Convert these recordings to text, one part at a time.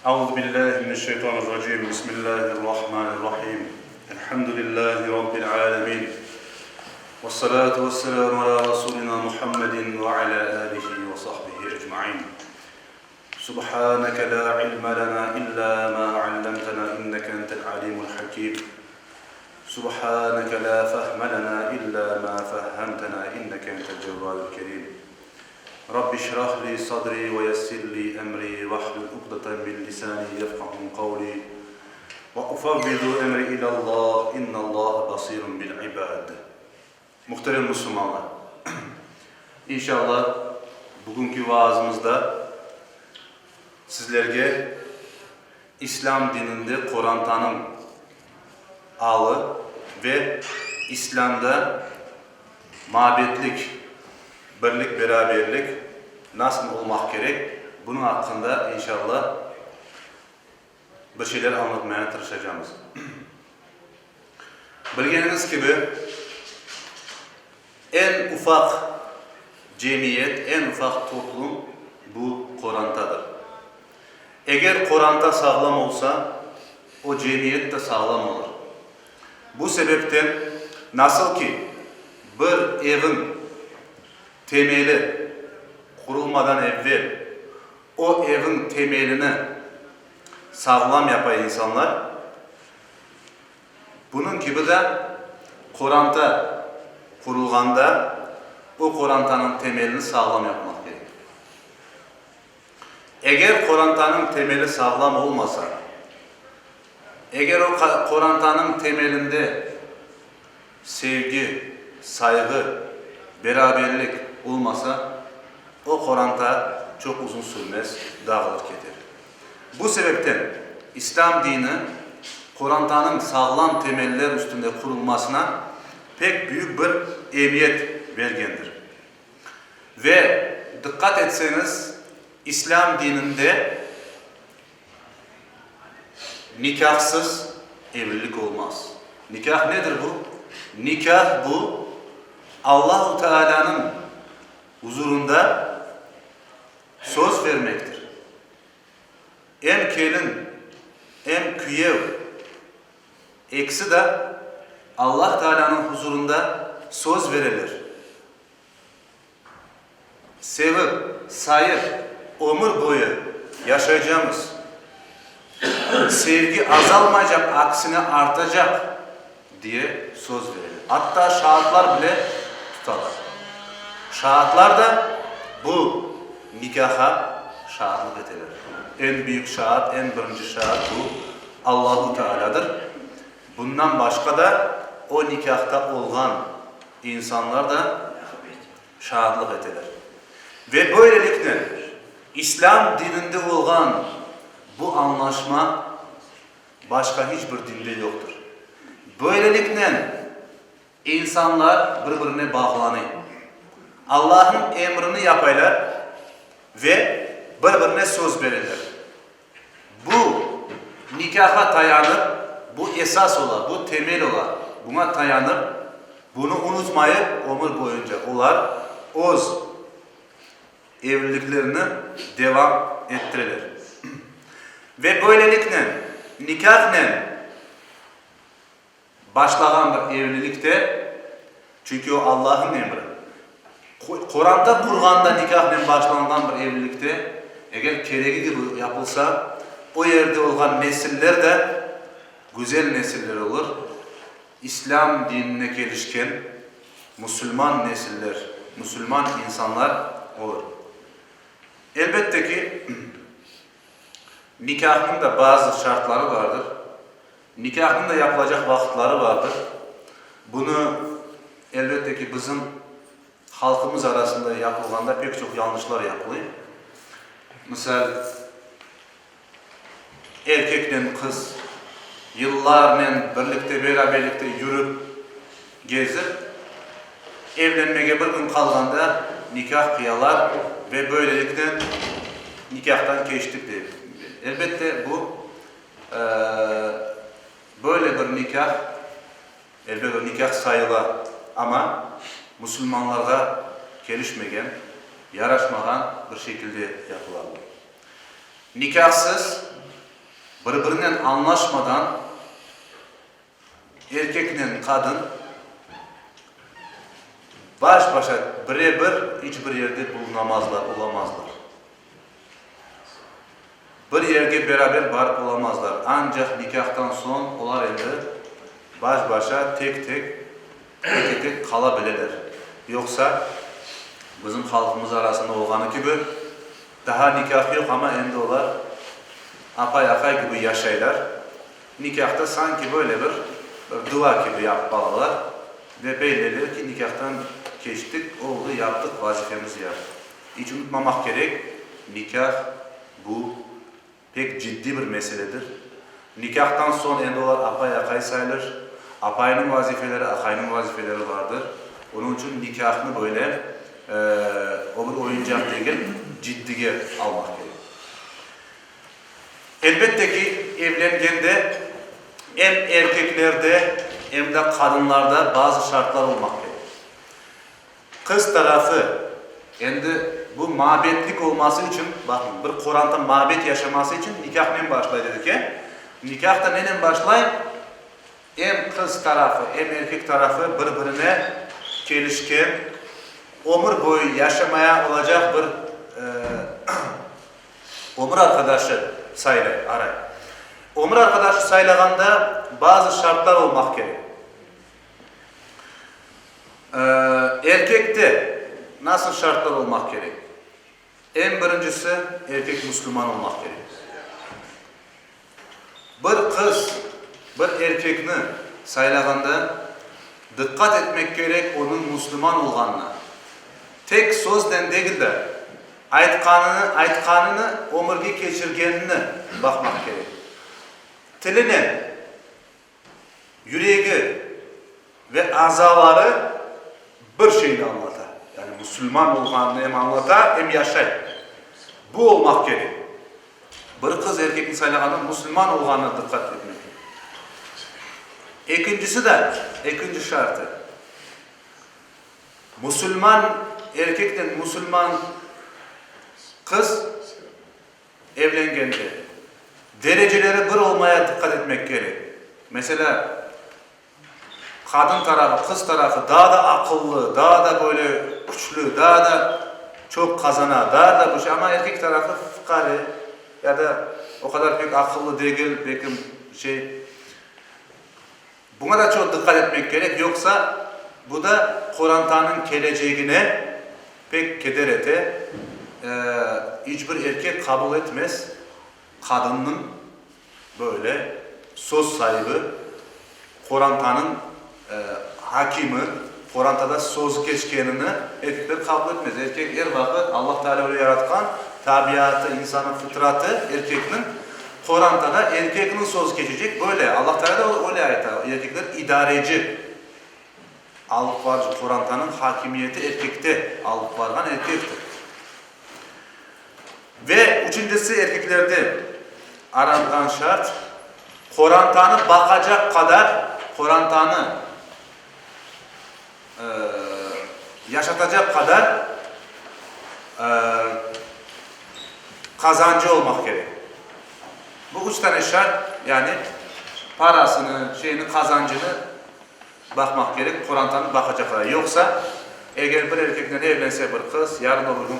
Euzu billahi mineşşeytanirracim. Bismillahirrahmanirrahim. Elhamdülillahi rabbil alemin. Vessalatu vesselamu ala rasulina Muhammedin ve ala alihi ve sahbihi ecmain. Subhaneke la ilme lena illa ma allamtena inneke entel alimul hakim. Subhaneke la fehme lena illa ma fehhemtena inneke entel cevvalul kerim. Rabbi şrah li sadri ve yessir li emri vahlul ukdeten min lisani yefkahu kavli ve ufevvidu emri ilallah innallaha basirun bil ibad. Muhterem Müslümanlar! İnşallah bugünki vaazımızda sizlerge İslâm dininde qorantanıñ alı ve İslâmda mabetlik, birlik-beraberlik nasıl olmaq kerek, bunıñ aqqında inşallah bir şeyler añlatmaya tırışacamız. Bilgeniñiz kibi, eñ ufaq cemiyet, eñ ufaq toplum bu qorantadır. Eger qoranta sağlam olsa, o cemiyet de sağlam olur. Bu sebepten, nasıl ki bir eviñ temeli qurulmadan evvel o eviñ temelini sağlam yapa insanlar, bunıñ kibi de qoranta qurulğanda o qorantanıñ temelini sağlam yapmaq kerek. Eger qorantanıñ temeli sağlam olmasa, eger o qorantanıñ temelinde sevgi, sayğı, beraberlik olmasa, o qoranta çoq uzun sürmez, dağılıp keter. Bu sebepten İslâm dini qorantanıñ sağlam temeller üstünde qurulmasına pek büyük bir emiyet bergendir. Ve diqqat etseñiz, İslâm dininde nikâhsız evlilik olmaz. Nikâh nedir bu? Nikâh bu, Allahu Tealânıñ uzurında söz vermektir. Em kelin, em küyev, ekisi de Allah Tealânıñ huzurında söz vereler. Sevip, sayıp, ömür boyu yaşaycamız. Sevgi azalmaycaq, aksine artacaq, diye söz vereler. Atta şaatlar bile tutalar. Şaatlar da bu nikâha şaatlıq eteler. Eñ büyük şaat, eñ birinci şaat bu Allahu Tealâdır. Bundan başqa da o nikâhta olğan insanlar da şaatlıq eteler. Ve böyleliknen İslâm dininde olğan bu añlaşma başqa hiç bir dinde yoqtır. Böyleliknen insanlar bir-birine bağlanıy, Allahnıñ emrini yapaylar ve bir-birine söz bereler. Bu nikâha tayanıp, bu esas ola, bu temel ola, buña tayanıp, bunı unutmayıp ömür boyunca olar öz evliliklerini devam ettireler. Ve böyleliknen nikâhnen Başlağan bir evlilikte, çünki o Allahnıñ emri, qoranta qurğanda nikâhnen başlanğan bir evlilikte, eger keregi kibi yapılsa, o yerde olğan nesiller de güzel nesiller olur, İslâm dinine kelişken musulman nesiller, musulman insanlar olur. Elbette ki, nikâhnıñ da bazı şartları bardır. Nikâhnıñ da yapılacaq vaqıtları bardır. Bunı, elbette ki, bizim halqımız arasında yapılğanda pek çoq yanlışlar yapılıy. Misal, erkeknen qız yıllarnen birlikte, beraberlikte yürip, gezip, evlenmege bir kün qalğanda nikâh qıyalar ve böyleliknen nikâhtan keçtik dey. Elbette, bu Böyle bir nikâh, elbet o nikâh sayıla, amma musulmanlarğa kelişmegen, yaraşmağan bir şekilde yapıla bu. Nikâhsız. Bir-birinen añlaşmadan erkeknen qadın baş-başa, bire-bir iç bir yerde bulunamazlar, olamazlar. Bir yerge beraber barıp olamazlar. Ancaq nikâhtan soñ olar endi baş-başa, tek-tek, teke-tek qala bileler. Yoqsa, bizim halqımız arasında olğanı kibi, daa nikâh yoq, amma endi olar apay-aqay kibi yaşaylar. Nikâhta sanki böyle bir dua kibi yapıp alalar ve beyleler ki, nikâhtan keçtik, oldı, yaptıq, vazifemizi yaptıq. İç unutmamaq kerek, nikâh, bu pek ciddiy bir meseledir. Nikâhtan soñ endi olar apay-aqay sayılır. Apaynıñ vazifeleri, aqaynıñ vazifeleri vardır. Onıñ içün nikâhnı böyle o bir oyuncaq degil, ciddige almaq kerek. Elbette ki, evlengende em erkeklerde, em de qadınlarda bazı şartlar olmaq kerek. Qız tarafı, endi bu mabetlik olması içün, baqıñ, bir qoranta mabet yaşaması içün nikâhnen başlay dedik, e? Nikâh da nenen başlay? Em qız tarafı, em erkek tarafı bir-birine kelişken, ömür boyu yaşamaya olacaq bir ömür arqadaşı saylay, aray. Ömür arqadaşı saylağanda bazı şartlar olmaq kerek. Erkekte nasıl şartlar olmaq kerek? Eñ birincisi, erkek musulman olmaq kerek. Bir qız bir erkekni saylağanda, diqqat etmek kerek onıñ musulman olğanına. Tek söznen degil de, aytqanını, aytqanını ömürge keçirgenini baqmaq kerek. Tilinen. Yüregi ve azaları bir şeyni añlata, yani musulman olğanını em añlata, em yaşay. Bu olmaq kerek. Bir qız erkekni saylağanda musulman olğanına diqqat etmek kerek. Ekincisi de, ekinci şartı, musulman erkeknen musulman qız Evlengende, dereceleri bir olmaya diqqat etmek kerek. Meselâ, qadın tarafı, qız tarafı daa da aqıllı, daa da böyle küçlü, daa da çoq qazana, daa da bir şey, amma erkek tarafı fıqare ya da o qadar pek aqıllı degil, belkim şey. Buña da çoq diqqat etmek kerek, yoqsa bu da qorantanıñ kelecegine pek keder ete, iç bir erkek qabul etmez qadınnıñ böyle söz saibi, qorantanıñ hakimi, qorantada sözü keçkenini erkekler qabul etmez. Erkek er vaqıt, Allah Teala öyle yaratqan, tabiatı, insannıñ fıtratı erkekniñ, Qorantada erkekniñ söz keçecek, böyle, Allah Teala da öyle ayta, erkekler idareci, alıp barıcı, qorantanıñ hakimiyeti erkekte, alıp barğan erkektir. Ve üçüncisi erkeklerde aranğan şart, qorantanı baqacaq qadar, qorantanı yaşatacaq qadar qazancı olmaq kerek. Bu üç tane şart, yani parasını, şeyini, qazancını baqmaq kerek, qorantanı baqacaq qadar. Yoqsa, eger bir erkeknen evlense bir qız, yarın o bir kün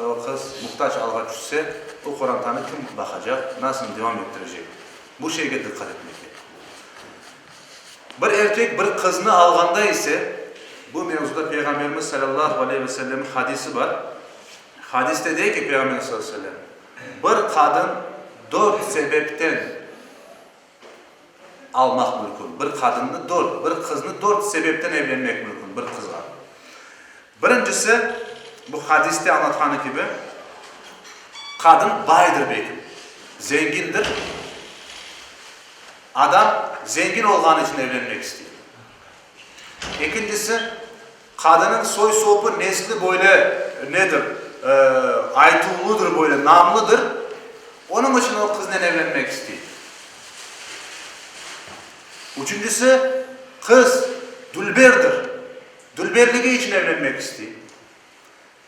o qız muhtac alğa tüşse, o qorantanı kim baqacaq, nasıl devam ettirecek? Bu şeyge diqqat etmek kerek. Bir erkek bir qıznı alğanda ise, bu mevzuda Peyğamberimiz salâllahu aleyhi ve sellemniñ hadisi bar. Hadiste dey ki Peyğamberimiz salâllahu aleyhi ve sellem, Bir qadın dört sebepten almaq mümkün. Bir qadınnı dört, bir qıznı dört sebepten evlenmek mümkün, bir qızğa. Birincisi, bu hadiste añlatqanı kibi, qadın baydır belki, zengindir. Adam zengin olğanı içün evlenmek istey. Ekincisi, qadınıñ soy-sopu, nesli böyle nedir, aytuvlıdır, böyle namlıdır, onıñ içün o qıznen evlenmek istey. Üçüncisi, qız dülberdir, dülberligi içün evlenmek istey.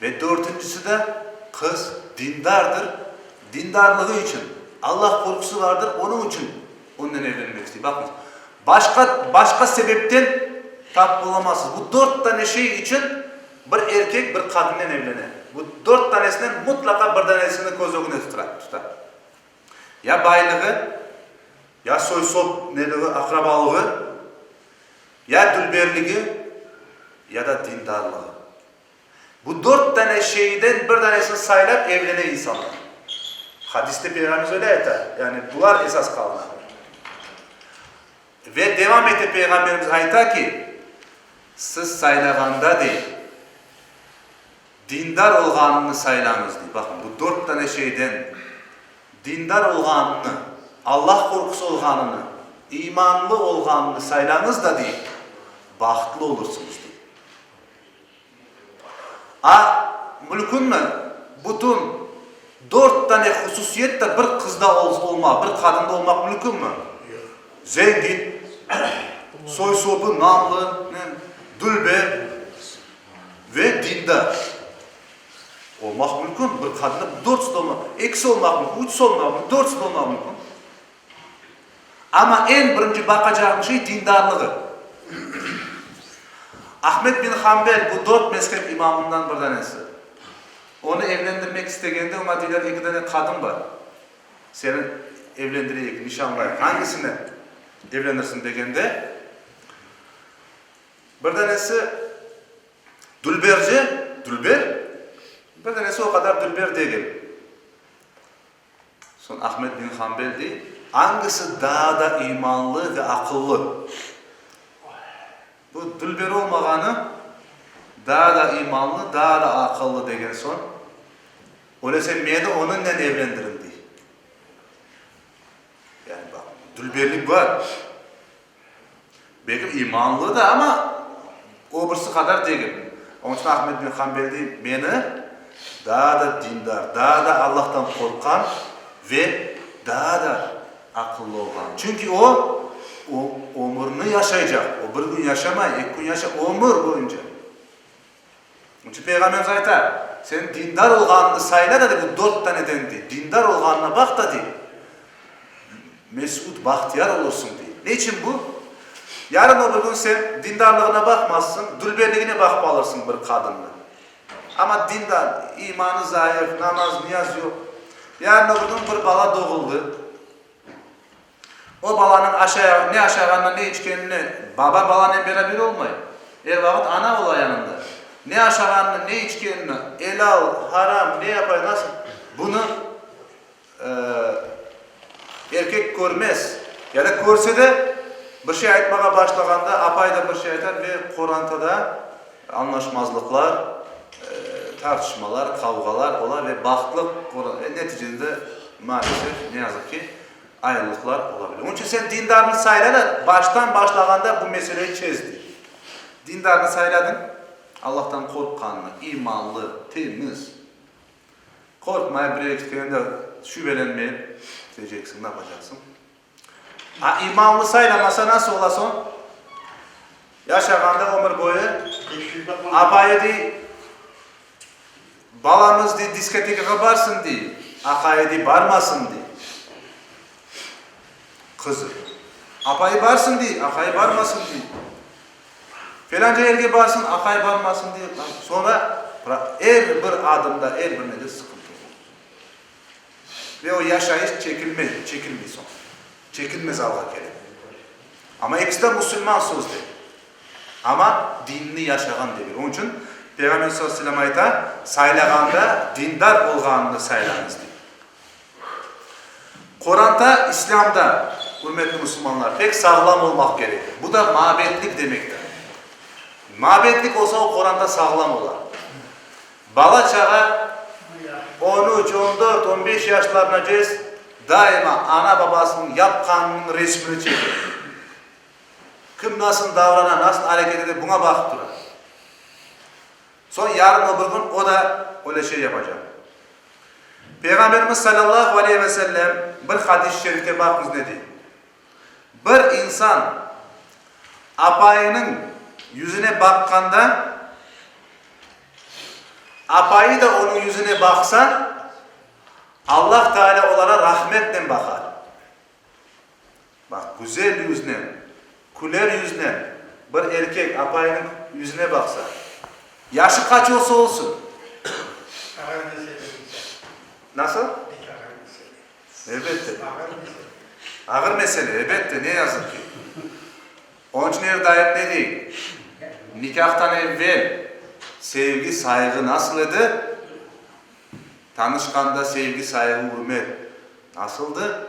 Ve dörtüncisi de, qız dindardır, dindarlığı içün. Allah qorqusı vardır, onıñ içün onnen evlenmek istey. Baqıñız, başqa, başqa sebepten tap olamazsız. Bu dört tane şey içün bir erkek bir qadınnen evlene. Bu dört tanesinden mutlaqa bir tanesini köz ögüne tutura, tuta. Ya baylığı, ya soy-sop neligi, aqrabalığı, ya dülberligi, ya da dindarlığı. Bu dört tane şeyden bir tanesini saylap evlene insanlar. Hadiste Peyğamberimiz öyle ayta, yani bular esas qalına. Ve devam ete Peyğamberimiz ayta ki, siz saylağanda dey, dindar olğanını saylañız dey. Baqın, bu dört tane şeyden dindar olğanını, Allah qorqusı olğanını, imanlı olğanını saylañız da dey, bahtlı olursıñız dey. A, mülkünmi, bütün dört tane hususiyet de bir qızda olmaq, bir qadında olmaq mülkünmi? Yoq. Zengin, soy-sopu namlı, dülber ve dindar olmaq mülkün. Bir qadında dörtüsi de olmaq, ekisi olmaq mülkün, üçüsi olmaq mülkün, dörtüsi de olmaq mülkün. Amma eñ birinci baqacağım şey dindarlığı. Ahmed bin Hanbel bu dört mezhep imamından bir danesi. Onı evlendirmek istegende oña deyler eki dane qadın bar. Seni evlendireyik, nişanlayıq, angisini evlenirsiñ degende, bir danesi dülberce, dülber, bir danesi o qadar dülber degil. Soñ Ahmed bin Hanbel dey, Angisi daa da imanlı ve aqıllı? Bu dülber olmağanı daa da imanlı, daa da aqıllı degen soñ, Öylese meni onıñnen evlendiriñ, dey. Yani baq, dülberlik bar. Belki imanlı da, amma o birisi qadar degil. Onıñ içün Ahmed bin Hanbel dey, Meni daa da dindar, daa da Allahtan qorqqan ve daa da aqıllı olğan. Çünki o, o ömürni yaşaycaq. O bir kün yaşamay, eki kün yaşamay, ömür boyunca. Onıñ içün Peyğamberimiz ayta, Sen dindar olğanıñnı sayla da, dey, bu dört taneden, dey, dindar olğanına baq da, dey, mesut, bahtiyar olursıñ, dey. Ne içün bu? Yarın o bir kün sen dindarlığına baqmazsıñ, dülberligine baqıp alırsıñ bir qadınnı. Amma dindar, imanı zayıf, namaz, niyaz yoq. Yarın o bir kün bir bala doğuldı. O balanıñ aşaya, ne aşağanını, ne içkenini baba balanen beraber olmay. Er vaqıt ana ola yanında. Ne aşağanını, ne içkenini, elâl, haram, ne yapay, nasıl, bunı erkek körmez. Ya da körse de, bir şey aytmağa başlağanda apay da bir şey aytar ve qorantada añlaşmazlıqlar, tartışmalar, qavğalar ola ve bahtlı, neticede de, maalesef, ne yazıq ki, Ayrılıqlar ola bile. Onıñ içün sen dindarnı sayla da, baştan başlağanda bu meseleyi çez, dey. Dindarnı sayladıñ, Allahtan qorqqannı, imanlı, temiz, qorqmayıp, bir yerge ketkende şübelenmeyip keteceksiñ, ne yapacaqsıñ? A imanlı saylamasa nasıl ola soñ? Yaşağanda ömür boyu apayı dey, Balamız, dey, diskotekağa barsın, dey, aqayı, dey, barmasın, dey. Qızı. Apayı barsın, dey, aqayı barmasın, dey. Felânca yerge barsın, aqayı barmasın, dey. Soñra er bir adımda, er bir nede sıqıntı olur. Ve o yaşayış çekilmey, çekilmey soñ. Çekilmez alğa kele. Amma ekisi de musulman sözde. Amma dinni yaşağan degil. Onıñ içün Peyğamber sallallahu aleyhi ve sellem ayta, saylağanda dindar olğanını saylañız, dey. Qoranta İslâmda, ürmetli musulmanlar, pek sağlam olmaq kerek. Bu da mabetlik demektir. Mabetlik olsa, o qoranta sağlam ola. Bala-çağa on üç, on dört, on beş yaşlarına cez daima ana-babasınıñ yapqanınıñ resmini çeke. Kim nasıl davrana, nasıl areket ete, buña baqıp tura. Soñ yarın o bir kün o da öyle şey yapacaq. Peyğamberimiz salâllahu aleyhi ve sellem bir hadis-i şerifte baqıñız ne dey. Bir insan apayınıñ yüzüne baqqanda, apayı da onıñ yüzüne baqsa, Allah Teala olara rahmetnen baqar. Baq, güzel yüznen, küler yüznen bir erkek apayınıñ yüzüne baqsa, yaşı qaç olsa olsun. Ağır mesele nikâh. Nasıl? Pek ağır mesele. Elbette. Ağır mesele. Ağır mesele, elbette, ne yazıq ki. Onıñ içün er daim ne dey? Nikâhtan evvel sevgi, sayğı nasıl edi? Tanışqanda sevgi, sayğı, ürmet nasıldı?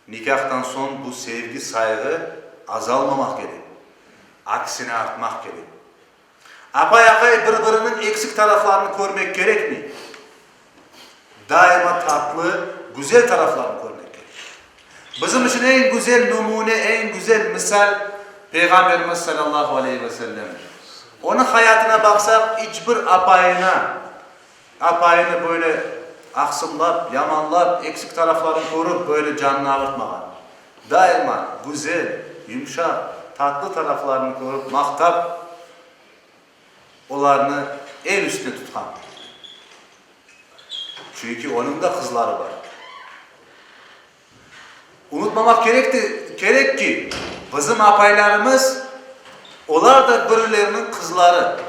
Nikâhtan soñ bu sevgi, sayğı azalmamaq kerek, aksine artmaq kerek. Apay-aqay bir-biriniñ eksik taraflarını körmek kerekmey, daima tatlı, güzel taraflarını körmek kerek. Bizim içün eñ güzel nümüne, eñ güzel misal Peyğamberimiz salâllahu aleyhi ve sellemdir. Onıñ hayatına baqsaq, iç bir apayına, apayını böyle aqsımlap, yamanlap, eksik taraflarını körip, böyle canını ağırtmağan. Daima güzel, yumşaq, tatlı taraflarını körip, maqtap, olarnı el üstüne tutqan. Çünki onıñ da qızları bar. Unutmamaq kerek ki, bizim apaylarımız, olar da birileriniñ qızları.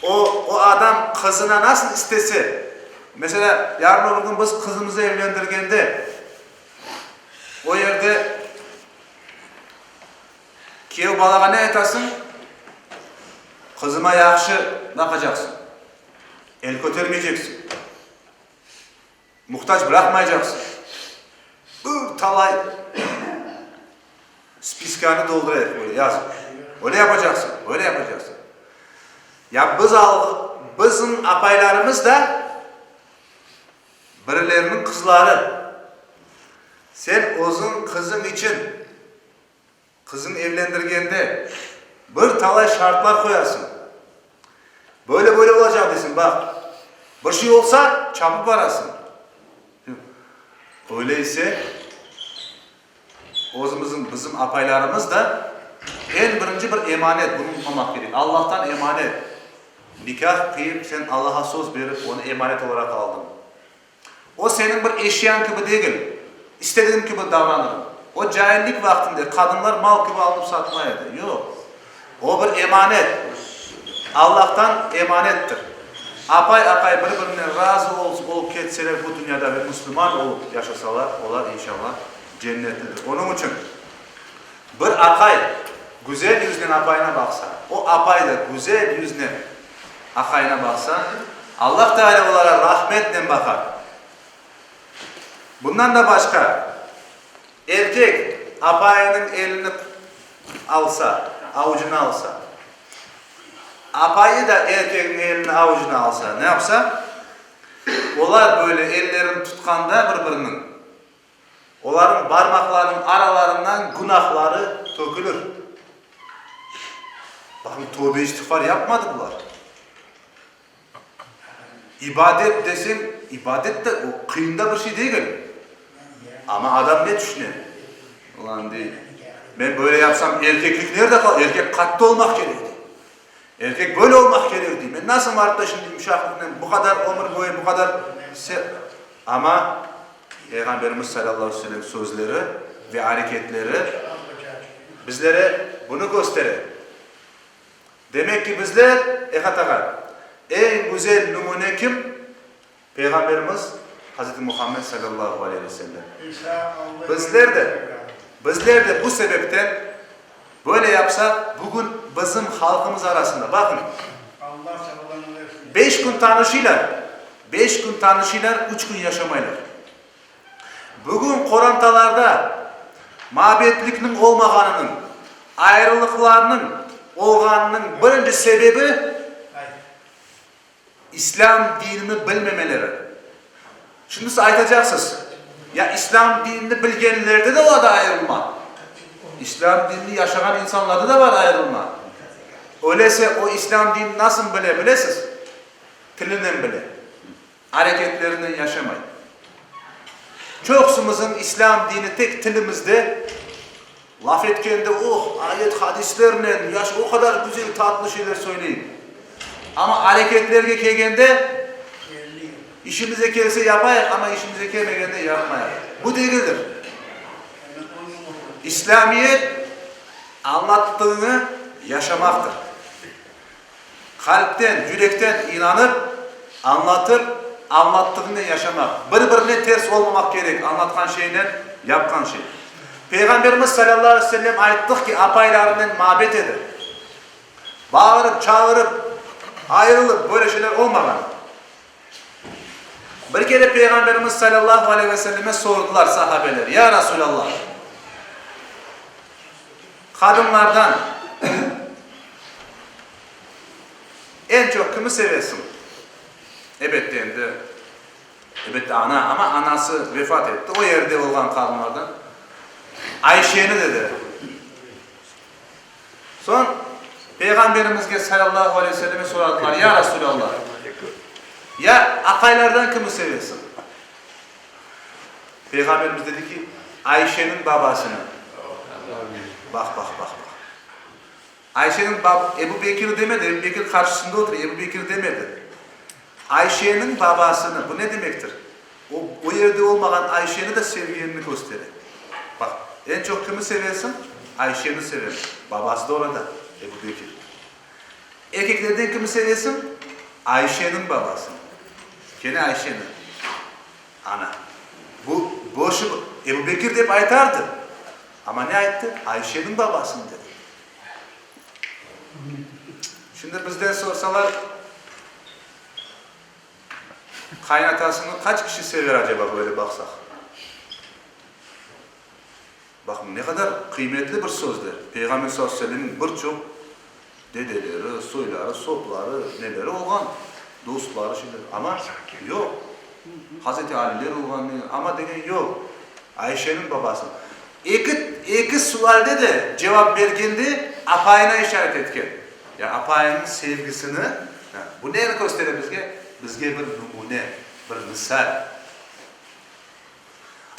O, o adam qızına nasıl istese, meselâ, yarın öbür kün biz qızımızı evlendirgende, o yerde kiyev balağa ne aytasıñ? Qızıma yahşı baqacaqsıñ, el kötermeyceksiñ. Muhtac bıraqmaycaqsıñ. Bir talay spiskanı doldurayıq böyle yazıp. Öyle yapacaqsıñ, böyle yapacaqsıñ. Ya biz bizim apaylarımız da birileriniñ qızları. Sen özüñ qızıñ içün, qızıñ evlendirgende bir talay şartlar qoyasıñ. Böyle-böyle olacaq deysiñ, baq. Bir şey olsa, çapıp barasıñ. Öyle ise, özümizniñ, bizim apaylarımız da eñ birinci bir emanet, bunı unutmamaq kerek, Allahtan emanet. Nikâh qıyıp, sen Allaha söz berip, onı emanet olaraq aldıñ. O seniñ bir eşyañ kibi degil, istedigim kibi davranırım. O caillik vaqtında qadınlar mal kibi alınıp satıla edi. Yoq. O bir emanet. Allahtan emanettir. Apay-aqay bir-birinden razı olıp ketseler bu dünyada ve musulman olıp yaşasalar, olar inşallah cennetlidir. Onıñ içün bir aqay güzel yüznen apayına baqsa, o apay da güzel yüznen Aqayına baqsa, Allah Teala olara rahmetnen baqar. Bundan da başqa, erkek apayınıñ elini alsa, avucına alsa, apayı da erkekniñ elini avucına alsa, ne yapsa? Olar böyle ellerini tutqanda bir-biriniñ, Olarnıñ barmaqlarınıñ aralarından günahları tökülir. Baqıñ, tövbe istiğfar yapmadı bular. İbadet deseñ, ibadet de o qıyın da bir şey degil. Amma adam ne tüşüne? Ulan dey, men böyle yapsam, erkeklik nerede qalır? Erkek qattı olmaq kerek dey. Erkek böyle olmaq kerek dey. Men nasıl barıp da şimdi yumşaqlıqnen bu qadar ömür boyu bu qadar Amma Peyğamberimiz salâllahu aleyhi ve sellem sözleri ve areketleri bizlere bunı köstere. Demek ki, bizler, Ehat ağa, eñ güzel nümüne kim? Peyğamberimiz Hazreti Muhammed salâllahu aleyhi ve sellem. Bizler de, bizler de bu sebepten böyle yapsaq, bugün bizim halqımız arasında, baqıñ, beş kün tanışıylar, Beş kün tanışıylar, üç kün yaşamaylar. Bugün qorantalarda mabetlikniñ olmağanınıñ, ayrılıqlarnıñ olğanınıñ birinci sebebi, İslâm dinini bilmemeleri. Şimdi siz aytacaqsız, ya İslâm dinini bilgenlerde de ola da ayırılma. İslâm dinini yaşağan insanlarda da bar ayırılma. Öyleyse o İslâm dinini nasıl bile, bilesiz? Tilinen bile, areketlerinen yaşamay. Çoqsumızıñ İslâm dini tek tilimizde, laf etkende oh, ayet, hadislernen yaş o qadar güzel, tatlı şeyler söyley. Amma areketlerge kelgende, Yerli yoq. İşimize kelse yapayıq, amma işimize kelmegende yapmayıq. Bu degildir. İslâmiyet añlattığıñı yaşamaqtır. Qalpten, yürekten inanıp, añlatıp, añlattığıñnen yaşamaq. Bir-birine ters olmamaq kerek añlatqan şeynen yapqan şey. Peyğamberimiz salâllahu aleyhi ve sellem ayttıq ki, apaylarınen mabet edi. Bağırıp, çağırıp, ayırılıp, böyle şeyler olmağan. Bir kere Peyğamberimiz salâllahu aleyhi ve selleme sordılar sahabeler, Ya Rasûlallah, qadınlardan eñ çoq kimi sevesiñ? Ebette, endi, ebette, ana, amma anası vefat etti, o yerde olğan qadınlardan Ayşeni, dedi. Soñ Peyğamberimizge salâllahu aleyhi ve selleme soradılar, Ya Rasûlallah, ya aqaylardan kimi sevesiñ? Peyğamberimiz dedi ki, Ayşeniñ babasını. Baq, baq, baq, baq. Ayşeniñ bab, Ebu Bekir demedi, Ebu Bekir qarşısında otura, Ebu Bekir demedi. Ayşeniñ babasını, bu ne demektir? O, o yerde olmağan Ayşeni de sevgenini köstere. Baq, eñ çoq kimi sevesiñ? Ayşeni sevem. Babası da orada, Ebu Bekir. Erkeklerden kimi sevesiñ? Ayşeniñ babasını. Kene Ayşeni. Ana, bu boşu, Ebu Bekir dep aytardı, amma ne ayttı? Ayşeniñ babasını dedi. Şimdi bizden sorsalar, Qaynatasını qaç kişi sever aceba, böyle baqsaq? Baqıñ, ne qadar qıymetli bir sözler. Peyğamber sallallahu aleyhi ve sellemniñ bir çoq dedeleri, soyları, sopları, neleri olğan, dostları, şeyleri. Amma yoq. Hazreti Aliler olğan, amma degen yoq. Ayşeniñ babası. Eki, eki sualde de cevap bergende apayına işaret etken. Ya apayınıñ sevgisini, bu neni köstere bizge? Bizge bir nümüne, bir misal.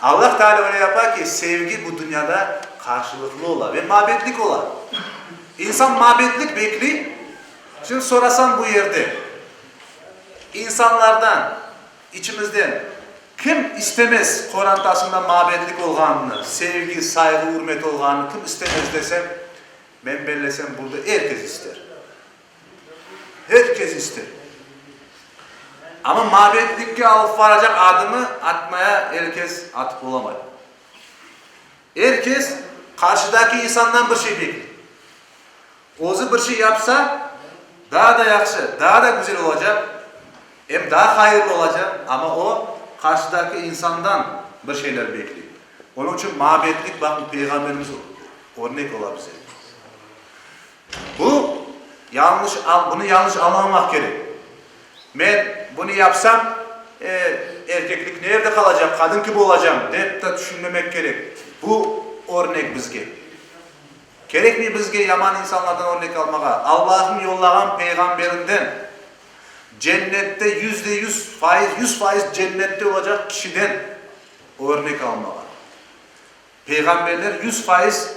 Allah Teala öyle yapa ki, sevgi bu dünyada qarşılıqlı ola ve mabetlik ola. İnsan mabetlik bekliy. Şimdi sorasam bu yerde, insanlardan, içimizden kim istemez qorantasında mabetlik olğanını, sevgi, sayğı, ürmet olğanını kim istemez desem, Men bellesem, burada er kes ister. Her kes ister. Amma mabetlikke alıp varacaq adımı atmaya er kes atıp olamay. Er kes qarşıdaki insandan bir şey bekliy. Özü bir şey yapsa, daa da yahşı, daa da güzel olacaq, em daa hayırlı olacaq, amma o, qarşıdaki insandan bir şeyler bekliy. Onıñ içün mabetlik, baqıñ, Peyğamberimiz örnek ola bize. Bu, yañlış, bunı yañlış añlamamaq kerek. Men bunı yapsam, e, erkeklik ne yerde qalacaq, qadın kibi olacam, dep de tüşünmemek kerek. Bu örnek bizge. Kerekmey bizge yaman insanlardan örnek almağa. Allahnıñ yollağan Peyğamberinden, cennette %100, 100% cennette olacaq kişiden örnek almağa. Peyğamberler 100%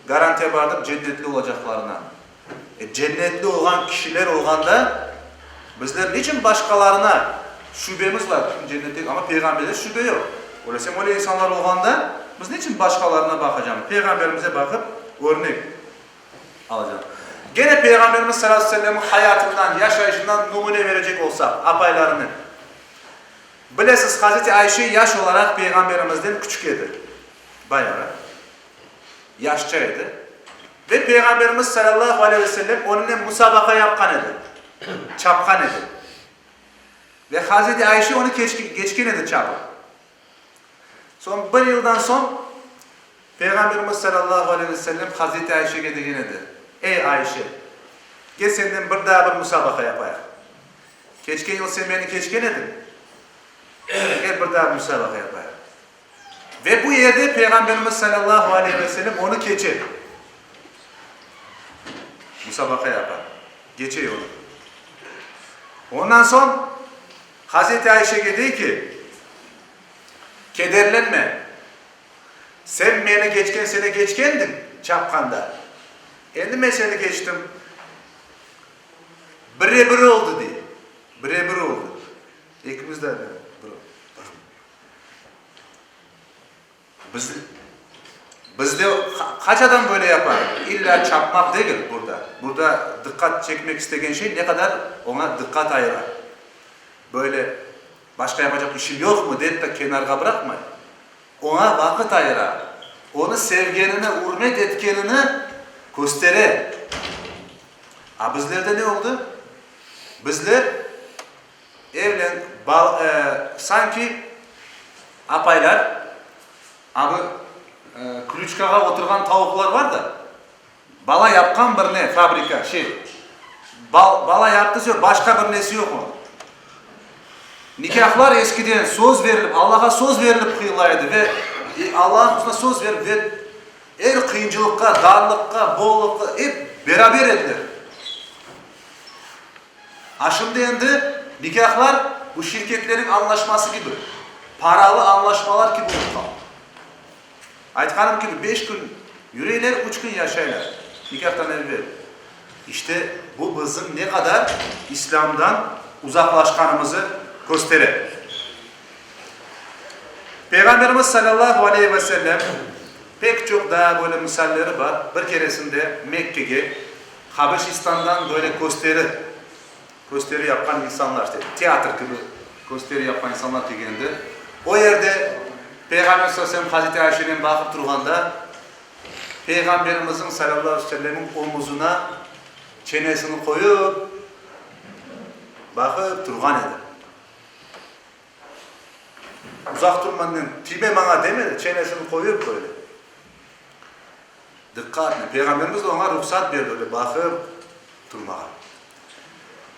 garantiya bardır cennetli olacaqlarına. E, cennetli olğan kişiler olğanda, bizler niçün başqalarına şübemiz bar, kim cennette, amma peyğamberler şübe yoq. Öylesem öyle insanlar olğanda, biz niçün başqalarına baqacamız? Peyğamberimize baqıp, örnek alacamız. Gene Peyğamberimiz salâlâhu aleyhi ve sellemniñ hayatından, yaşayışından numune verecek olsaq, apaylarını. Bilesiz, Hazreti Ayşe yaş olaraq Peyğamberimizden küçük edi. Bayağı yaşça edi. Ve Peyğamberimiz salâllahu aleyhi ve sellem onınen musabaqa yapqan edi, çapqan edi. Ve Hazreti Ayşe onı keçken edi çapıp. Soñ bir yıldan soñ Peyğamberimiz salâllahu aleyhi ve sellem Hazreti Ayşege degen edi, Ey, Ayşe, gel senden bir daa bir musabaqa yapayıq. Keçken yıl sen meni keçken ediñ, gel bir daa musabaqa yapayıq. Ve bu yerde Peyğamberimiz salâllahu aleyhi ve sellem onı keçe. Musabaqa yapa. Keçe onı. Ondan soñ Hazreti Ayşege dey ki, Kederlenme, sen meni keçken sene keçkendiñ çapqanda, endi men seni keçtim. Bire-bir oldı, dey. Bire-bir oldı. Ekimiz de. Biz, bizde qaç adam böyle yapa? İlla çapmaq degil burada. Burada diqqat çekmek istegen şey ne qadar oña diqqat ayıra. Böyle başqa yapacaq işim yoqmı dep de kenarğa bıraqmay. Oña vaqıt ayıra. Onı sevgenini, ürmet etkenini köstere. A bizlerde ne oldı? Bizler evlen, bal, sanki apaylar, a bu klüçkağa oturğan tavuqlar var da, bala yapqan bir ne, fabrika, şey, bal, bala yaptı, vse, başqa bir nesi yoq onıñ. Nikâhlar eskiden söz berilip, Allağa söz berilip qıyıla edi ve Allağa huzurında söz berip ve er qıyıncılıqqa, darlıqqa, bolluqqa ep beraber ediler. A şimdi endi nikâhlar bu şirketlerniñ añlaşması kibi, paralı añlaşmalar kibi olıp qaldı. Aytqanım kibi, beş kün yüreyler, üç kün yaşaylar nikâhtan evel. İşte, bu bizim ne qadar İslâmdan uzaqlaşqanımızı köstere. Peyğamberimiz salâllahu aleyhi ve sellem, pek çoq daa böyle misalleri bar, bir keresinde Mekkege Habeşistandan böyle kösteri, kösteri yapqan insanlar, işte, teatr kibi kösteri yapqan insanlar kelgendi. O yerde Peyğamber salâllahu aleyhi ve sellem Hazreti Ayşenen baqıp turğanda, Peyğamberimizniñ salâllahu aleyhi ve sellemniñ omuzına çenesini qoyıp, baqıp turğan edi. Uzaq tur menden, tiyme maña demedi, çenesini qoyıp böyle. Diqqatnen, Peyğamberimiz de oña ruhsat berdi öyle baqıp turmağa.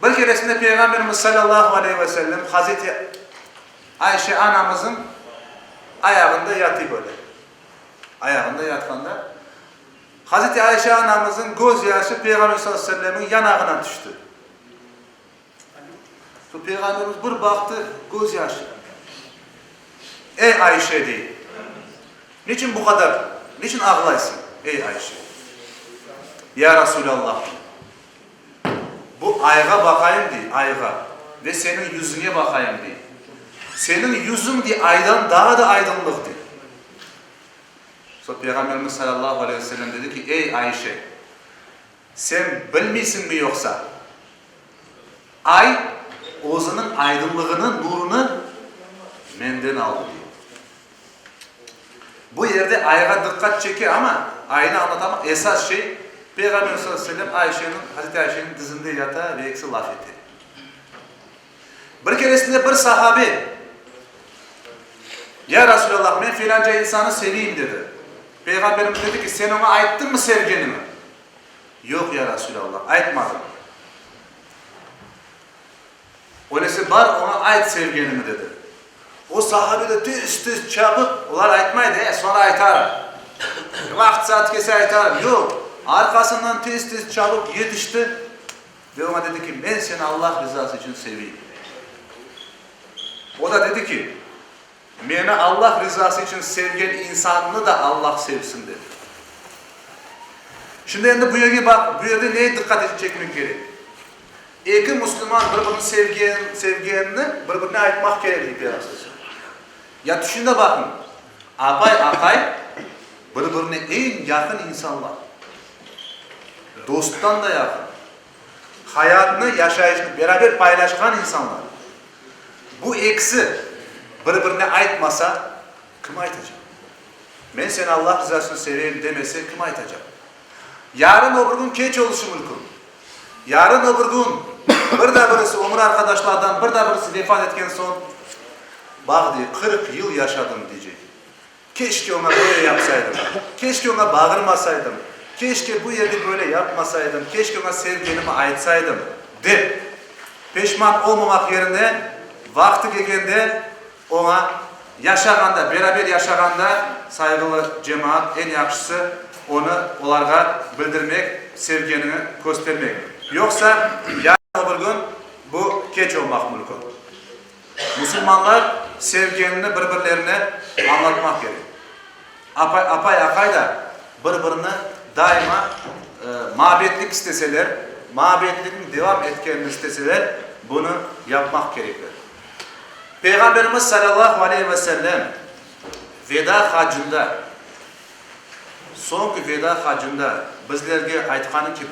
Bir keresinde Peyğamberimiz salâllahu aleyhi ve sellem Hazreti Ayşe anamızıñ ayağında yatıy böyle. Ayağında yatqanda Hazreti Ayşe anamızıñ göz yaşı Peyğamber salâllahu aleyhi ve sellemniñ yanağına tüşti. Soñ Peyğamberimiz bir baqtı, göz yaşı. Ey, Ayşe, dey, niçün bu qadar, niçün ağlaysıñ, ey, Ayşe? Ya Rasulâllah, dey, bu ayğa baqayım, dey, ayğa, ve seniñ yüzüñe baqayım, dey. Seniñ yüzüñ, dey, aydan daa da aydınlıq, dey. Soñ Peyğamberimiz salâllahu aleyhi ve sellem dedi ki, ey, Ayşe, Sen bilmeysiñmi yoqsa? Ay özüniñ aydınlığını, nurunı menden aldı, dey. Bu yerde ayğa diqqat çeke, amma aynı añlatama, esas şey, Peyğamber sallallahu aleyhi ve sellem Ayşeniñ, Hazreti Ayşeniñ dizinde yata ve ekisi laf ete. Bir keresinde bir sahabe, Ya Rasulallah, men filanca insanı seveyim, dedi. Peyğamberimiz dedi ki, Sen oña ayttıñmı sevgeniñi? Yoq, ya Rasulallah, aytmadım. Öylese bar, oña ayt sevgeniñi, dedi. O sahabe de tez-tez çapıp, olar aytmaydı, e, soñra aytarım, vaqıt-saat kelse aytarım, yoq, arqasından tez-tez çapıp yetişti. Ve oña dedi ki, Men seni Allah rızası içün seveyim. O da dedi ki, Meni Allah rızası içün sevgen insannı da Allah sevsin, dedi. Şimdi endi bu yerge baq, bu yerde neye diqqat çekmek kerek? Eki müslüman bir-birini sevgen, sevgenini bir-birine aytmaq kerek, dey Peyğamber sallallahu aleyhi ve sellem. Ya tüşün de baqıñ, apay, aqay bir-birine eñ yaqın insanlar. Dosttan da yaqın. Hayatnı, yaşayışnı beraber paylaşqan insanlar. Bu ekisi bir-birine aytmasa, kim aytacaq? Men seni Allah rızası içün seveyim demese, kim aytacaq? Yarın o bir kün keç oluşı mülkün. Yarın o bir kün bir da birisi ömür arqadaşlardan bir da birisi vefat etken soñ, Baq, dey, 40 yıl yaşadım, deycek. Keşke oña böyle yapsaydım, keşke oña bağırmasaydım, keşke bu yerde böyle yapmasaydım, keşke oña sevgenimi aytsaydım, dep, peşman olmamaq yerine, vaqtı kelgende oña yaşağanda, beraber yaşağanda, sayğılı cemaat, eñ yahşısı, onı olarğa bildirmek, sevgenini köstermek. Yoqsa, yarın o bir kün bu keç olmaq mümkün. Musulmanlar sevgenini bir-birlerine añlatmaq kerek. Apay, apay, aqay da bir-birini daima maabetlik isteseler, maabetlikniñ devam etkenini isteseler, bunı yapmaq kerekler. Peyğamberimiz salâllahu aleyhi ve sellem. Veda hacında, soñki veda hacında bizlerge aytqanı kibi,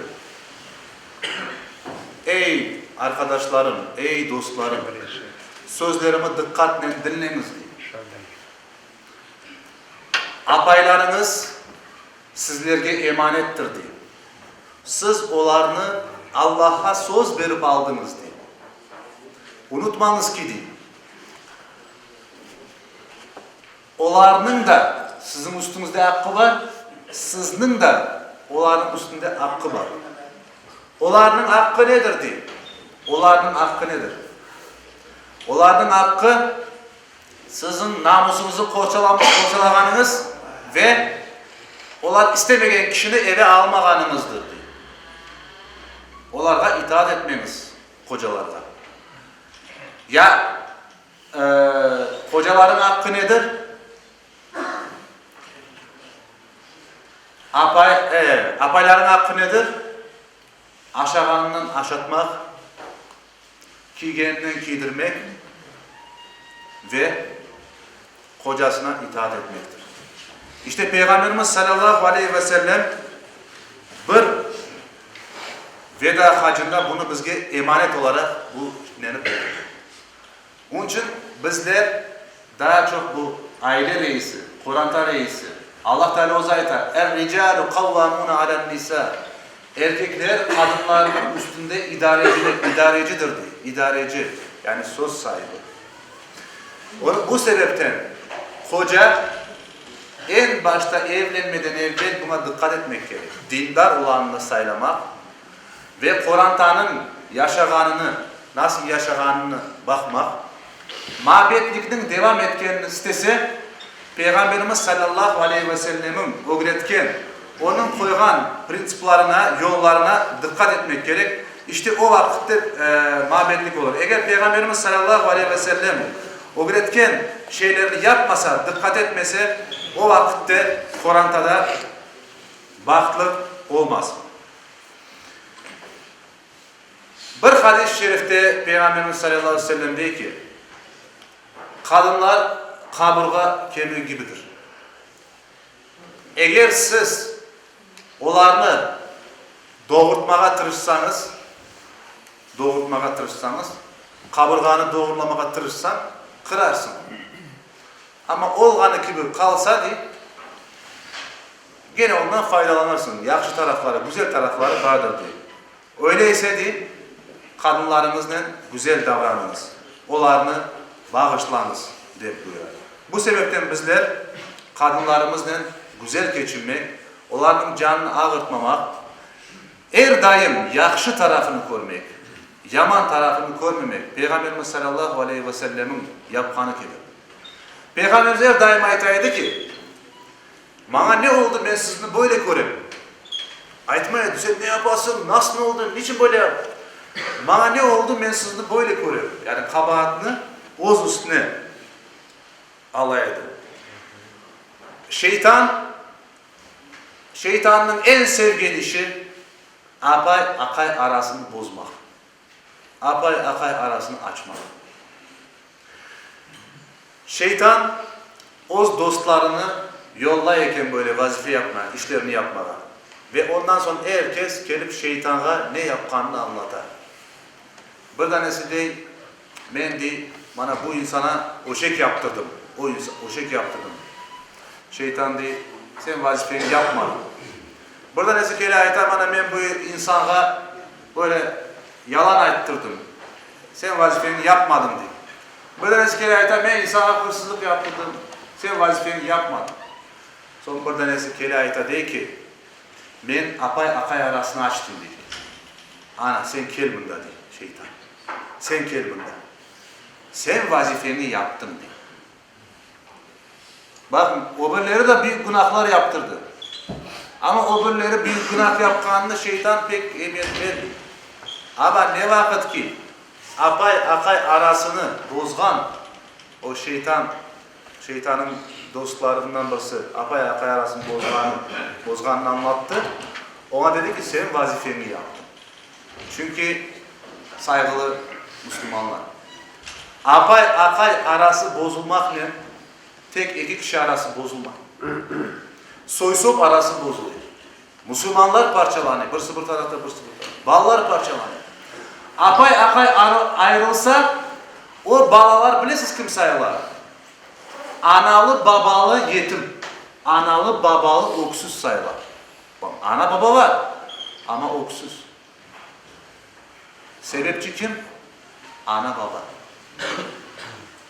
Ey, arqadaşlarım, ey, dostlarım, sözlerimi diqqatnen diñleñiz, dey. Apaylarıñız sizlerge emanettir, dey. Siz olarnı Allahqa söz berip aldıñız, dey. Unutmañız ki, dey, olarnıñ da siziñ üstüñizde aqqı bar, sizniñ de olarnıñ üstünde aqqı bar. Olarnıñ aqqı nedir, dey. Olarnıñ aqqı nedir? Olarnıñ aqqı, Siziñ namusıñızı qorçalağanıñız ve olar istemegen kişini eve almağanıñızdır, dey. Olarğa itaat etmeñiz, qocalarğa. Ya qocalarıñ aqqı nedir? Apay, apaylarıñ aqqı nedir? Aşağanından aşatmaq, kiygeninden kiydirmek ve qocasına itaat etmektir. İşte Peyğamberimiz salâllahu aleyhi ve sellem bir veda hacında bunı bizge emanet olaraq bu neni berdi. Onıñ içün bizler daa çoq bu aile reisi, qoranta reisi, Allah Teala özü ayta, Er-ricalu qavvamuna alen-nisa, erkekler qadınlarnıñ üstünde idareciler, idarecidir, dey, idareci, yani söz saibi. Bu sebepten qoca eñ başta evlenmeden evel buña diqqat etmek kerek, dindar olanını saylamaq, ve qorantanıñ yaşağanını, nasıl yaşağanını baqmaq, mabetlikniñ devam etkenini istese, Peyğamberimiz salâllahu aleyhi ve sellemiñ ögretken, onıñ qoyğan printsiplarına, yollarına diqqat etmek kerek. İşte o vaqıtte mabetlik olur. Eger Peyğamberimiz salâllahu aleyhi ve sellem ögretken şeylerni yapmasa, diqqat etmese, o vaqıtte qorantada bahtlı olmaz. Bir hadis-i şerifte Peyğamberimiz salâllahu aleyhi ve sellem dey ki, Qadınlar qaburğa kemiği kibidir. Eger siz olarnı doğurtmağa tırışsañız, doğurtmağa tırışsañız, qaburğanı doğurlamağa tırışsañ, qırarsıñ. Amma olğanı kibi qalsa, dey, Gene ondan faydalanırsıñ, yahşı tarafları, güzel tarafları bardır, dey. Öyle ise, dey, qadınlarıñıznen güzel davranıñız, olarnı bağışlañız, dep buyura. Bu sebepten bizler qadınlarımıznen güzel keçinmek, olarnıñ canını ağırtmamaq, er daim yahşı tarafını körmek, yaman tarafını körmemek, Peyğamberimiz salâllahu aleyhi ve sellemiñ yapqanı kibi. Peyğamberimiz er daim ayta edi ki, Maña ne oldı, men sizni böyle körem? Aytmay edi, sen ne yapasıñ, nasıl oldı, niçün böyle yap? Maña ne oldı, men sizni böyle körem? Yani qabaatnı öz üstüne ala edi. Şeytan, şeytannıñ eñ sevgen işi, apay, aqay arasını bozmaq. Apay, aqay arasını açmaq. Şeytan öz dostlarını yollay eken böyle vazife yapma, işlerini yapmağa. Ve ondan soñ er kes kelip şeytanğa ne yapqanını añlata. Bir danesi dey, men dey, mana bu insana öşek yaptırdım, o öşek yaptırdım. Şeytan dey, sen vazifeñi yapmadıñ. Bir danesi kele ayta, mana men bu insanğa böyle yalan ayttırdım. Sen vazifeñni yapmadıñ, dey. Bir danesi kele ayta, men insanğa hırsızlıq yaptırdım, sen vazifeñni yapmadıñ. Soñ bir danesi kele ayta, dey ki, men apay-aqay arasını açtım, dey. Ana, sen kel mında, dey şeytan. Sen kel mında. Sen vazifeñni yaptıñ, dey. Baqıñ, o birleri de büyük günahlar yaptırdı. Amma o birleri büyük günah yapqanını şeytan pek emiyet bermey. Amma ne vaqıt ki, apay-aqay arasını bozğan o şeytan, şeytanıñ dostlarından birisi apay-aqay arasını bozğanı, bozğanını añlattı, oña dedi ki, sen vazifeñni yaptıñ. Çünki, sayğılı musulmanlar, apay-aqay arası bozulmaqnen. Tek eki kişi arası bozulmay. Soy-sop arası bozulay. Musulmanlar parçalanay, birisi bir tarafta, birisi bir tarafta. Balalar parçalanay. Apay, aqay ayrılsa, o balalar bilesiz kim sayıla? Analı-babalı yetim, analı-babalı öksüz sayıla. Ana-baba bar, amma öksüz. Sebepçi kim? Ana-baba.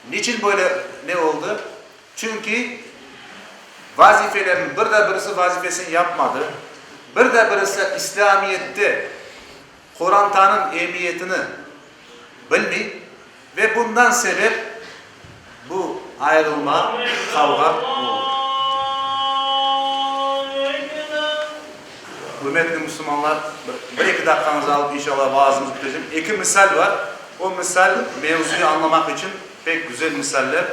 Niçin böyle ne oldı? Çünki vazifelerini, bir de birisi vazifesini yapmadı, bir de birisi İslâmiyette qorantanıñ emiyetini bilmey ve bundan sebep bu ayırılma, qavğa oldı. Ürmetli musulmanlar, bir-eki daqqañızı alıp inşallah vaazımızı bitecem. Eki misal bar. O misal mevzuyu añlamaq içün pek güzel misaller.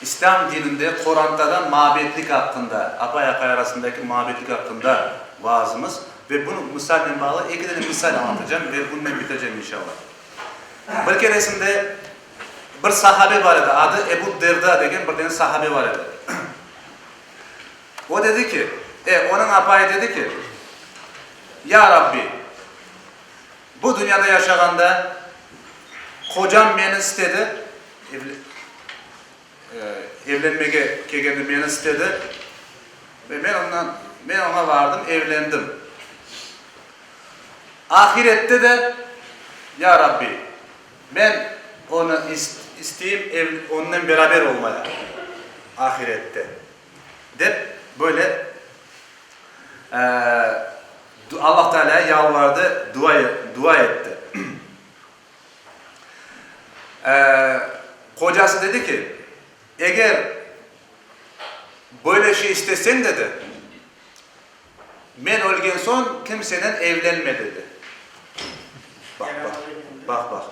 İslâm dininde qorantada mabetlik aqqında, apay-aqay arasındaki mabetlik aqqında vaazımız. Ve bu misalnen bağlı eki dane misal añlatacam ve bunınen bitecem inşallah. Bir keresinde bir sahabe bar edi, adı Ebu Derda degen bir dane sahabe bar edi. O dedi ki, e, onıñ apayı dedi ki, Ya Rabbi, bu dünyada yaşağanda qocam meni istedi, evlenmege kelgende meni istedi ve men ondan, men oña vardım, evlendim. Ahirette de, Ya Rabbi, men onı isteyim, onnen beraber olmaya ahirette. Dep, böyle Allah Tealâya yalvardı, dua etti. Qocası dedi ki, Eger böyle şey isteseñ, dedi, men ölgen soñ kimsenen evlenme, dedi. Baq, baq, baq, baq.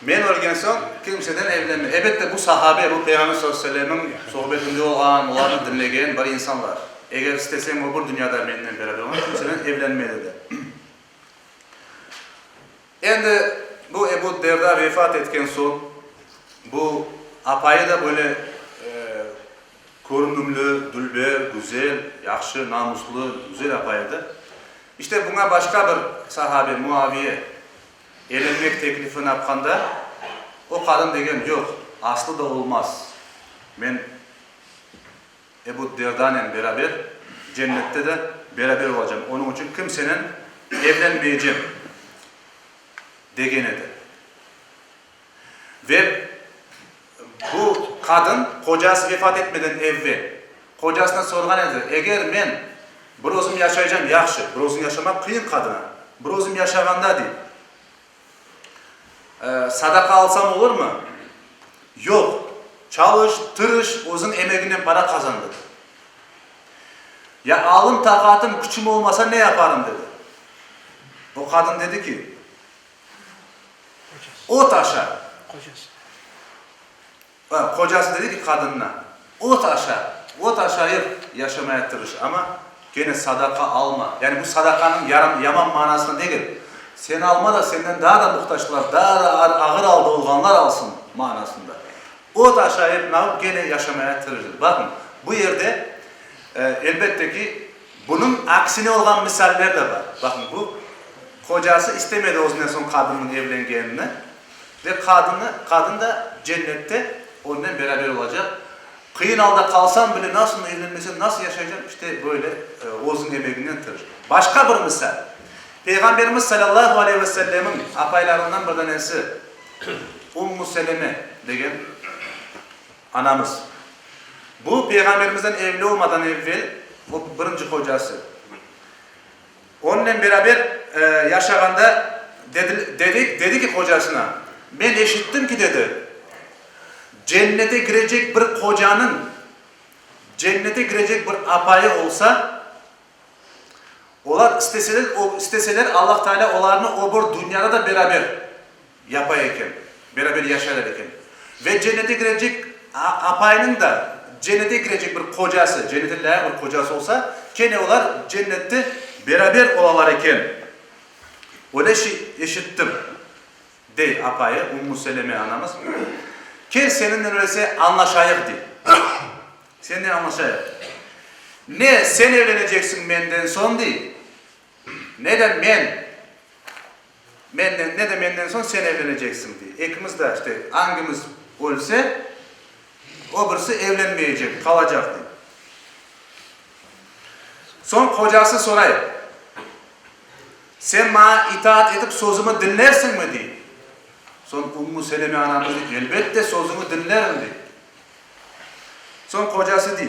Men ölgen soñ kimseden evlenme. Elbette, bu sahabe, bu Peyğamber sallallahu aleyhi ve sellemniñ sohbetinde olğan, olarnı diñlegen bir insanlar. Eger isteseñ o bir dünyada mennen beraber olma, kimseden evlenme, dedi. Endi bu Ebu Derda vefat etken soñ, bu apayı da böyle körünümli, dülber, güzel, yahşı, namuslı, güzel apay edi. İşte, buña başqa bir sahabe, Muaviye, Evlenmek teklifini yapqanda, o qadın degen, Yoq, aslı da olmaz. Men Ebu Derdanen beraber cennette de beraber olacam, onıñ içün kimsenen evlenmeycem, degen edi. Ve bu qadın qocası vefat etmeden evvel qocasına sorğan edi, Eger men bir özüm yaşaycam, yahşı, bir özüñ yaşamaq qıyın qadına, bir özüm yaşağanda, dey, sadaqa alsam olurmı? Yoq, çalış, tırış, özüñ emegiñnen para qazan, dedi. Ya alım, taqatım, küçüm olmasa ne yaparım, dedi. O qadın dedi ki, Ot aşa. Qocası. Qocası dedi ki qadınına, Ot aşa, ot aşayıp yaşamaya tırış, amma kene sadaqa alma. Yani bu sadaqanıñ yaram, yaman manasında degil, sen alma da, senden daa da muhtaçlar, daa da ağır alda olğanlar alsın manasında. Ot aşayıp nağıp kene yaşamaya tırış dedi. Baqıñ, bu yerde, elbette ki, bunıñ aksine olğan misaller de bar. Baqıñ, bu Qocası istemedi özünden soñ qadınnıñ evlengenini ve qadını, qadın da cennette onnen beraber olacaq. Qıyın alda qalsam bile nasıl evlenmesem, nasıl yaşaycam, işte böyle özüñ emegiñnen tırış. Başqa bir misal. Peyğamberimiz salâllahu aleyhi ve sellemiñ apaylarından bir danesi Ummu Seleme degen anamız. Bu Peyğamberimizden evli olmadan evvel o birinci qocası. Onınen beraber yaşağanda dedi, dedi, dedi ki qocasına, Men eşittim ki, dedi, cennete kirecek bir qocanıñ cennete kirecek bir apayı olsa, olar isteseler, isteseler Allah Teala olarnı o bir dünyada da beraber Yapa eken, beraber yaşaylar eken. Ve cennete kirecek apaynıñ da cennete kirecek bir qocası, cennete lâyıq bir qocası olsa, kene olar cennette beraber olalar eken. Öyle şey eşittim, dey apayı, Ummu Seleme anamız. Kel seniñle öylese añlaşayıq, dey. Seninle añlaşayıq. Ne sen evleneceksiñ menden soñ, dey, ne de men, menden, ne de menden soñ sen evleneceksiñ, dey. Ekimiz de, işte, angimiz ölse, o birisi evlenmeycek, qalacaq, dey. Soñ qocası soray, Sen maña itaat etip sözümi diñlersiñmi? dey. Soñ Ummu Seleme anamız dey, Elbette, sözüñi diñlerim, dey. Soñ qocası dey,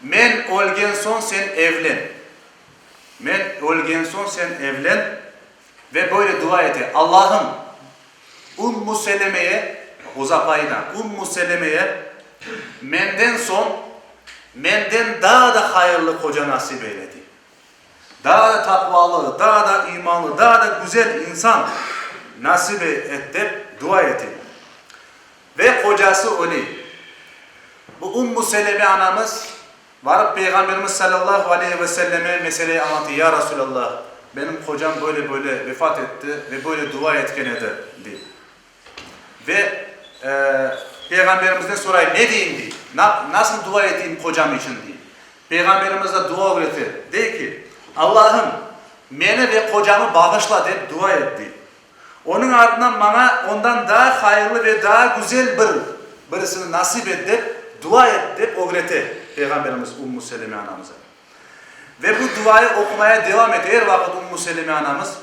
Men ölgen soñ sen evlen. Men ölgen soñ sen evlen ve böyle dua ete, Allahım, Ummu Selemeye, öz apayına, Ummu Selemeye menden soñ menden daa da hayırlı qoca nasip eyle, dey. Daa da taqvalı, daa da imanlı, daa da güzel insan nasip et dep dua ete. Ve qocası öle. Bu Ummu Seleme anamız varıp Peyğamberimiz salâllahu aleyhi ve selleme meseleyi añlatı, Ya Resulallah, benim qocam böyle-böyle vefat etti ve böyle dua etken edi, dey. Ve Peyğamberimizden soray, ne deyim, dey, nasıl dua eteyim qocam içün, dey. Peyğamberimiz de dua ögrete, dey ki, Allahım, meni ve qocamı bağışla, dep dua et, dey. Onıñ artından maña ondan daa hayırlı ve daa güzel bir birisini nasip et, dep dua et, dep ögrete Peyğamberimiz Ummu Seleme anamıza. Ve bu duayı oqumaya devam ete er vaqıt Ummu Seleme anamız.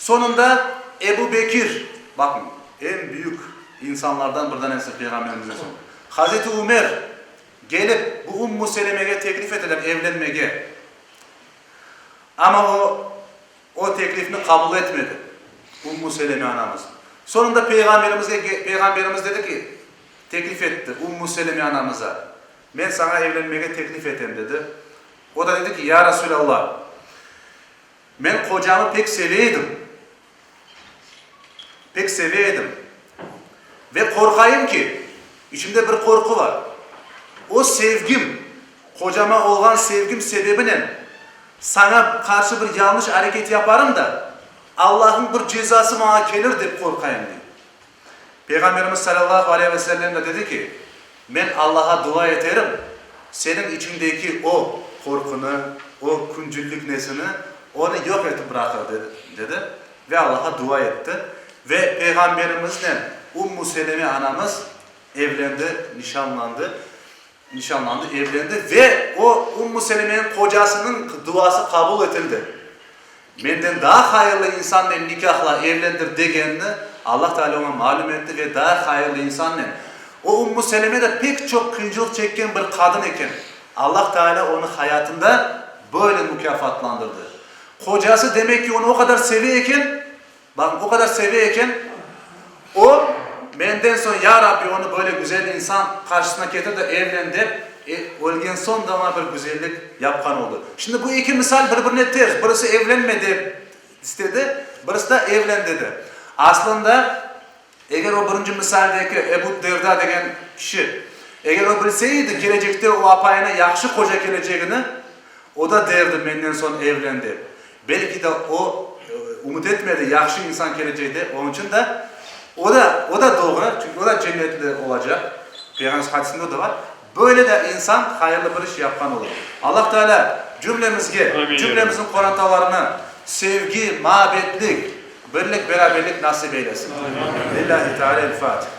Soñunda Ebu Bekir, baqıñ, eñ büyük insanlardan bir danesi Peyğamberimizden soñ, Hazreti Ümer kelip bu Ummu Selemege teklif eteler evlenmege. Amma o, o teklifni qabul etmedi Ummu Seleme anamız. Soñunda Peyğamberimizge, Peyğamberimiz dedi ki, teklif etti Ummu Seleme anamıza, Men saña evlenmege teklif etem, dedi. O da dedi ki, Ya Resulallah, men qocamı pek seve edim, pek seve edim ve qorqayım ki, içimde bir qorqu bar, o sevgim, qocama olğan sevgim sebebinen saña qarşı bir yanlış areket yaparım da, Allahnıñ bir cezası maña kelir dep qorqayım, dey. Peyğamberimiz salâllahu aleyhi ve sellem de dedi ki, Men Allaha dua eterim, seniñ içiñdeki o qorqunı, o küncüllik nesini, onı yoq etip bıraqır, dedi, dedi ve Allaha dua etti. Ve Peyğamberimiznen Ummu Seleme anamız evlendi, nişanlandı, nişanlandı, evlendi ve o Ummu Selemeniñ qocasınıñ duası qabul etildi. Menden daa hayırlı insannen nikâhla, evlendir degenini Allah Teala oña malüm etti ve daa hayırlı insannen. O Ummu Seleme de pek çoq qıyıncılıq çekken bir qadın eken. Allah Teala onı hayatında böyle mukâfatlandırdı. Qocası demek ki onı o qadar seve eken, baqıñ, o qadar seve eken, o, menden soñ, Ya Rabbi, onı böyle güzel insan qarşısına ketir de evlen dep, ölgen soñ da oña bir güzellik yapqan oldı. Şimdi bu eki misal bir-birine ters, birisi evlenme dep istedi, birisi de evlen dedi. Aslında, eger o birinci misaldeki Ebu Derda degen kişi, eger o bilse edi kelecekte o apayına yahşı qoca kelecegini, o da derdi menden soñ evlen dep. Belki de o, ümüt etmedi yahşı insan kelecek dep, onıñ içün de o da, o da doğru, çünki o da cennetli olacaq, Peyğamberimiz hadisinde o da bar. Böyle de insan hayırlı bir iş yapqan olur. Allah Teala cümlemizge, cümlemizniñ qorantalarına sevgi, maabetlik, birlik, beraberlik nasip eylesin. Lillahi Teala el-Fatiha.